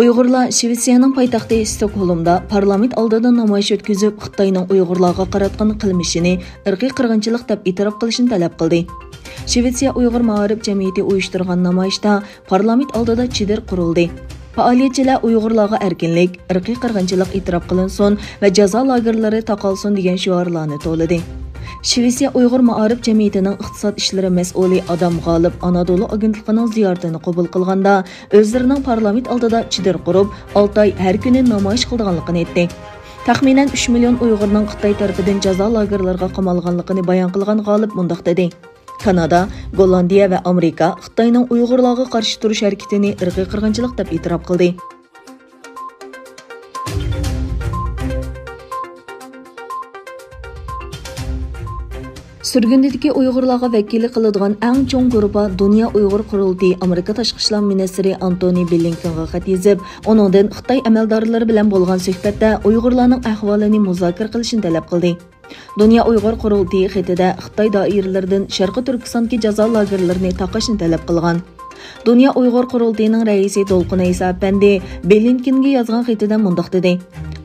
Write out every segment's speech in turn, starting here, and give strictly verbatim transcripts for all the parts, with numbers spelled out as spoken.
ئۇيغۇرلار شىۋېتسىيەنىڭ پايتەختى ستوكھولمدا پارلامېنت ئالدىدا نامايىش ئۆتكۈزۈپ، خىتاينىڭ ئۇيغۇرلارغا قاراتقان قىلمىشىنى ئىرقىي قىرغىنچىلىق دەپ ئېتىراپ قىلىشنى تەلەپ قىلدى. شىۋېتسىيە ئۇيغۇر مائارىپ جەمئىيىتى ئۇيۇشتۇرغان نامايىشتا پارلامېنت ئالدىدا چېدىر قۇرۇلدى. پائالىيەتچىلەر ئۇيغۇرلارغا ئەركىنلىك، ئىرقىي قىرغىنچىلىق ئېتىراپ قىلىنسۇن ۋە جازا لاگېرلىرى تاقالسۇن دېگەن شوئارلارنى توۋلىدى. شىۋېتسىيە ئۇيغۇر مائارىپ جەمئىيىتىنىڭ ئىقتىساد ئىشلىرى مەسئۇلى ئادام غالىپ ئانادولۇ ئاگېنتلىقىنىڭ زىيارىتىنى قوبۇل قىلغاندا، ئۆزلىرىنىڭ پارلامېنت ئالدىدا چېدىر قۇرۇپ، ئالتە ئاي ھەر كۈنى نامايىش قىلىدىغانلىقىنى ئېيتتى. تەخمىنەن ئۈچ مىليون ئۇيغۇرنىڭ خىتاي تەرىپىدىن جازا لاگېرلىرىغا قامالغانلىقىنى بايان قىلغان غالىپ مۇنداق دېدى: كانادا، گوللاندىيە ۋە ئامېرىكا خىتاينىڭ ئۇيغۇرلارغا قارشى تۇرۇش ھەرىكىتىنى ئىرقىي قىرغىنچىلىق دەپ ئېتىراپ قىلدى. سۈرگۈندىكى ئۇيغۇرلارغا ۋەكىللىك قىلىدىغان ئەڭ چوڭ گۇرۇپپا دۇنيا ئۇيغۇر قۇرۇلتىيى ئامېرىكا تاشقى ئىشلار مىنىستىرى ئانتونى بلىنكېنغا خەت يېزىپ، ئۇنىڭدىن خىتاي ئەمەلدارلىرى بىلەن بولغان سۆھبەتتە ئۇيغۇرلارنىڭ ئەھۋالىنى مۇزاكىرە قىلىشنى تەلەپ قىلدى. دۇنيا ئۇيغۇر قۇرۇلتىيى خېتىدە خىتاي دائىرىلىرىدىن شەرقىي تۈركىستاندىكى جازا لاگېرلىرىنى تاقاشنى تەلەپ قىلغان. دۇنيا ئۇيغۇر قۇرۇلتىيىنىڭ رەئىسى دولقۇن ئەيسا ئەپەندى بلىنكېنگە يازغان خېتىدە مۇنداق دېدى: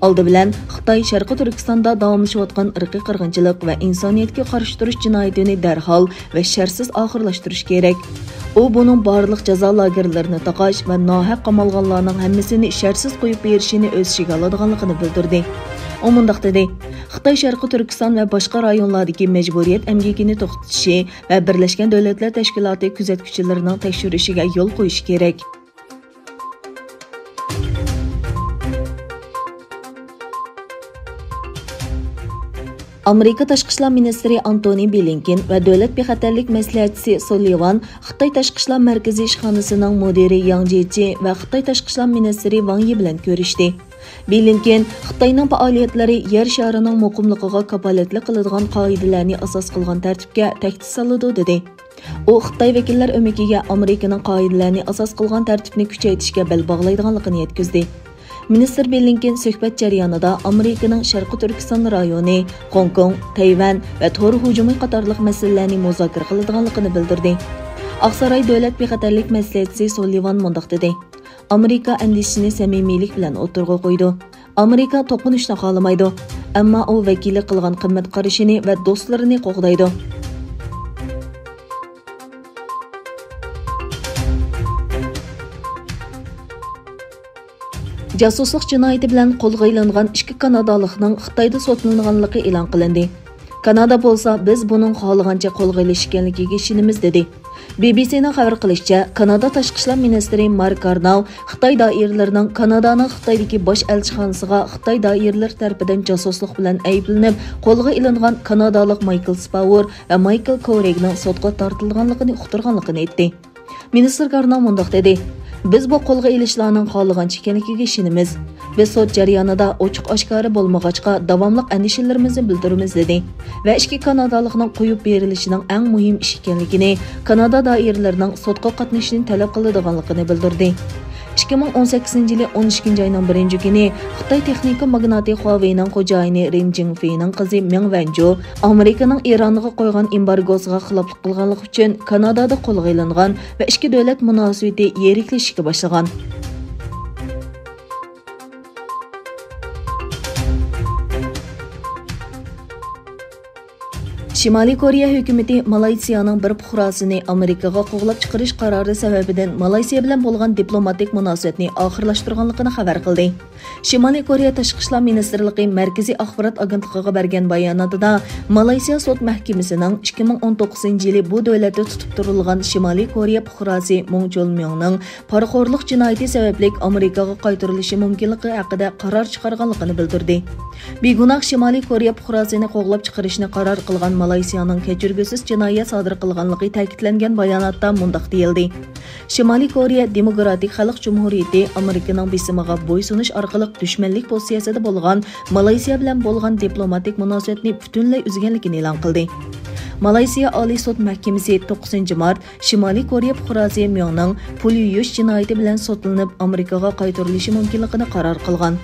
ئالدى بىلەن، خىتاي شەرقىي تۈركىستاندا داۋاملىشىۋاتقان ئىرقىي قىرغىنچىلىق ۋە ئىنسانىيەتكە قارشى تۇرۇش جىنايىتىنى دەرھال ۋە شەرتسىز ئاخىرلاشتۇرۇش كېرەك. ئۇ بۇنىڭ بارلىق جازا لاگېرلىرىنى تاقاش ۋە ناھەق قامالغانلارنىڭ ھەممىسىنى شەرتسىز قويۇپ بېرىشىنى ئۆز ئىچىگە ئالىدىغانلىقىنى بىلدۈردى. ئۇ مۇنداق دېدى: خىتاي شەرقىي تۈركىستان ۋە باشقا رايونلاردىكى مەجبۇرىيەت ئەمگىكىنى توختىتىشى ۋە بىرلەشكەن دۆلەتلەر تەشكىلاتى كۆزەتكۈچىلىرىنىڭ تەكشۈرۈشىگە يول قويۇشى كېرەك. ئامېرىكا تاشقى ئىشلار مىنىستىرى ئانتونى بلىنكېن ۋە دۆلەت بىخەتەرلىك مەسلىھەتچىسى سۇللىۋان خىتاي تاشقى ئىشلار مەركىزىي ئىشخانىسىنىڭ مۇدىرى ياڭ جيېچى ۋە خىتاي تاشقى ئىشلار مىنىستىرى ۋاڭ يى بىلەن كۆرۈشتى. بلىنكېن خىتاينىڭ پائالىيەتلىرى يەر شارىنىڭ مۇقىملىقىغا كاپالەتلىك قىلىدىغان قائىدىلەرنى ئاساس قىلغان تەرتىپكە تەھدىت سالىدۇ، دېدى. ئۇ خىتاي ۋەكىللەر ئۆمىكىگە ئامېرىكىنىڭ قائىدىلەرنى ئاساس قىلغان تەرتىپنى كۈچەيتىشكە بەل باغلايدىغانلىقىنى يەتكۈزدى. مىنىستىر بلىنكېن سۆھبەت جەريانىدا ئامېرىكىنىڭ شەرقىي تۈركىستان رايونى، خوڭكوڭ، تەيۋەن ۋە تور ھۇجۇمى قاتارلىق مەسىلىلەرنى مۇزاكىرە قىلىدىغانلىقىنى بىلدۈردى. ئاقساراي دۆلەت بىخەتەرلىك مەسلىھەتچىسى سۇللىۋان مۇنداق دېدى: ئامېرىكا ئەندىشىسىنى سەمىمىيلىك بىلەن ئوتتۇرىغا قويىدۇ. ئامېرىكا توقۇنۇشنى خالىمايدۇ، ئەمما ئۇ ۋەكىللىك قىلغان قىممەت قارىشىنى ۋە دوستلىرىنى قوغدايدۇ. جاسۇسلۇق جىنايىتى بىلەن قولغا ئېلىنغان ئىككى كانادالىقنىڭ خىتايدا سوتلىنىدىغانلىقى ئېلان قىلىندى. كانادا بولسا، بىز بۇنىڭ خالىغانچە قولغا ئېلىش ئىكەنلىكىگە ئىشىنىمىز، دېدى. بى بى سىنىڭ خەۋەر قىلىشىچە، كانادا تاشقى ئىشلار مىنىستىرى مارك كارناۋ خىتاي دائىرىلىرىنىڭ كانادانىڭ خىتايدىكى باش ئەلچىخانىسىغا خىتاي دائىرىلىرى تەرىپىدىن جاسۇسلۇق بىلەن ئەيىبلىنىپ، قولغا ئېلىنغان كانادالىق مايكل سپاۋېر ۋە مايكل كورېگنىڭ سوتقا تارتىلىدىغانلىقىنى ئۇقتۇرغانلىقىنى ئېيتتى. مىنىستىر كارناۋ مۇنداق دېدى: بىز بۇ قولغا ئېلىشلارنىڭ خالىغانچە ئىكەنلىكىگە ئىشىنىمىز. بىز سوت جەريانىدا ئوچۇق-ئاشكارا بولمىغاچقا، داۋاملىق ئەندىشىلىرىمىزنى بىلدۈرىمىز، دېدى ۋە ئىككى كانادالىقنىڭ قويۇپ بېرىلىشىنىڭ ئەڭ مۇھىم ئىش ئىكەنلىكىنى، كانادا دائىرىلىرىنىڭ سوتقا قاتنىشىشىنى تەلەپ قىلىدىغانلىقىنى بىلدۈردى. ئىككى مىڭ ئون سەككىزىنچى يىلى ئون ئىككىنچى ئاينىڭ بىرىنچى كۈنى خىتاي تېخنىكا ماگناتى خۇاۋېينىڭ خوجايىنى رېن جىڭفېينىڭ قىزى مېڭ ۋەنجۇ ئامېرىكىنىڭ ئىرانغا قويغان ئېمبارگوسىغا خىلاپلىق قىلغانلىقى ئۈچۈن كانادادا قولغا ئېلىنغان ۋە ئىككى دۆلەت مۇناسىۋىتى يىرىكلىشىشكە باشلىغان. شىمالىي كورېيە ھۆكۈمىتى مالايسىيانىڭ بىر پۇقراسىنى ئامېرىكىغا قوغلاپ چىقىرىش قارارى سەۋەبىدىن مالايسىيا بىلەن بولغان دىپلوماتىك مۇناسىۋەتنى ئاخىرلاشتۇرغانلىقىنى خەۋەر قىلدى. شىمالىي كورېيە تاشقى ئىشلار مىنىستىرلىقى مەركىزىي ئاخبارات ئاگېنتلىقىغا بەرگەن باياناتىدا، مالايسىيا سوت مەھكىمىسىنىڭ ئىككى مىڭ ئون توققۇزىنچى يىلى بۇ دۆلەتتە تۇتۇپ تۇرۇلغان شىمالىي كورېيە پۇقراسى مۇڭ چول ميۇڭنىڭ پارىخورلۇق جىنايىتى سەۋەبلىك ئامېرىكىغا قايتۇرۇلۇشى مۇمكىنلىقى ھەققىدە قارار چىقارغانلىقىنى بىلدۈردى. بىگۇناھ شىمالىي كورېيە پۇقراسىنى قوغلاپ چىقىرىشنى قارار قىلغان مالايسىيانىڭ كەچۈرگۈسىز جىنايەت سادىر قىلغانلىقى تەكىتلەنگەن باياناتتا مۇنداق دېيىلدى: شىمالىي كورېيە دېموكراتىك خەلق جۇمھۇرىيىتى ئامېرىكىنىڭ بېسىمىغا بويسۇنۇش ئارقىلىق دۈشمەنلىك پوزىتسىيەسىدە بولغان مالايسىيا بىلەن بولغان دىپلوماتىك مۇناسىۋەتنى پۈتۈنلەي ئۈزگەنلىكىنى ئېلان قىلدى. مالايسىيا ئالىي سوت مەھكىمىسى توققۇزىنچى مارت شىمالىي كورېيە پۇقراسى ميۇڭنىڭ پۇل يۇيۇش جىنايىتى بىلەن سوتلىنىپ، ئامېرىكىغا قايتۇرۇلۇشى مۇمكىنلىقىنى قارار قىلغان.